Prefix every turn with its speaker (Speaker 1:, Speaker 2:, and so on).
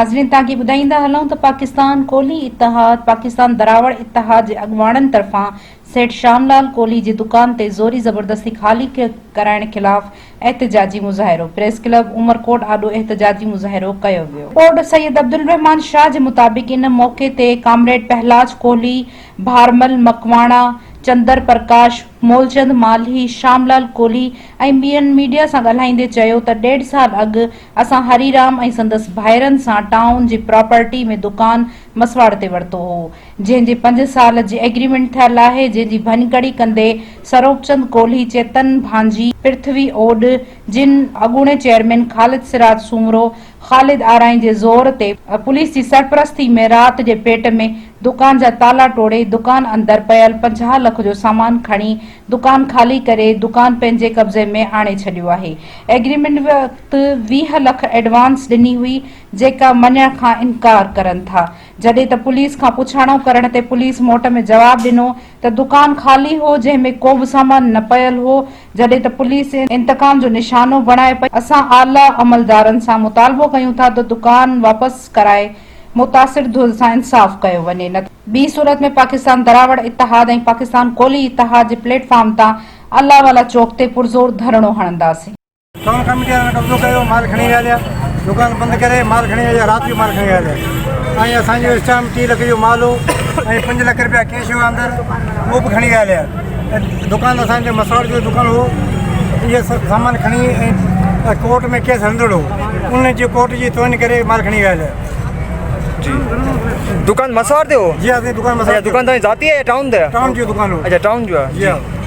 Speaker 1: ناظرين توهان کي ٻڌائيندا هلون ته پاڪستان ڪولهي اتحاد، پاڪستان دراوڙ اتحاد جي اڳواڻن طرفان سيٺ شام لال ڪولهي جي دڪان تي زوري زبردستي خالي ڪرائڻ خلاف احتجاجي مظاهرو پريس ڪلب عمرڪوٽ آڏو احتجاجي مظاهرو ڪيو ويو. رپورٽ سيد عبدالرحمان شاهه جي مطابق ان موقعي تي ڪامريڊ پهلاج ڪولهي، ڀارمل مڪواڻا، چندر پرڪاش، مولچند مالهي، شام لال ڪولهي ۽ ٻين ميڊيا سان ڳالهائيندي چيو ته ڏيڍ سال اڳ اسان هري رام ۽ سندس ڀائرن سان ٽائون جي پراپرٽي ۾ دڪان مسواڙ تي ورتو هو جنهن جي پنج سال جي ايگريمينٽ ٿيل آهي جنهن جي ڀڃڪڙي ڪندي سروپچند ڪولهي، چيتن ڀانجي، پرٿوي اوڏ جن اڳوڻي چيئرمين خالد سراج سومرو، خالد آرائين جي زور تي پوليس جي سرپرستي ۾ رات جي پيٽ ۾ دڪان جا تالا ٽوڙي دڪان اندر پيل 50 لک جو سامان کڻي دڪان خالي ڪري دڪان پنهنجي قبضي ۾ آڻي ڇڏيو آهي ايگريمينٽ وقت 20 لک ايڊوانس ڏني هئي جيڪا مڃڻ کان انڪار ڪرن ٿا جڏهن ته پوليس کان پڇاڻو ڪرڻ تي پوليس موٽ ۾ جواب ڏنو ته دڪان خالي هو جنهن ۾ ڪوبه سامان نه پيل هو جڏهن ته پوليس انتقام جو نشانو بڻائي پئي اسان اعليٰ عملدارن سان مطالبو ڪيون ٿا ته دڪان واپس ڪرائي متاثر ڌر سان انصاف ڪيو وڃي نه ته ٻي صورت ۾ پاڪستان دراوڙ اتحاد ۽ پاڪستان ڪولهي اتحاد جي پليٽ فارم تان الله والا چوڪ تي پرزور ڌرڻو هڻنداسين.
Speaker 2: ٽائون ڪميٽي وارن قبضو ڪيو مال کڻي ويا هليا دڪان بند ڪري مال کڻي ويا رات جو مال کڻي ويا هليا ۽ اسان جو اسٽام 3 لک جو مال هو ۽ 5 لک روپيا ڪيش هو اندر اهو به کڻي ويا هليا دڪان اسان جو مسواڙ جو دڪان هو اهي سڀ سامان کڻي ۽ ڪورٽ ۾ ڪيس هلندڙ هو ان جي ڪورٽ جي توهين ڪري مال کڻي ويا هليا.
Speaker 3: جي دڪان مسواڙ تي هو؟
Speaker 2: جي ها سائين دڪان مسواڙ.
Speaker 3: اچا دڪان توهان جي ذاتي آهي يا ٽائون تي آهي؟
Speaker 2: ٽائون جو دڪان هو.
Speaker 3: اچا ٽائون جو آهي.
Speaker 2: جي ها.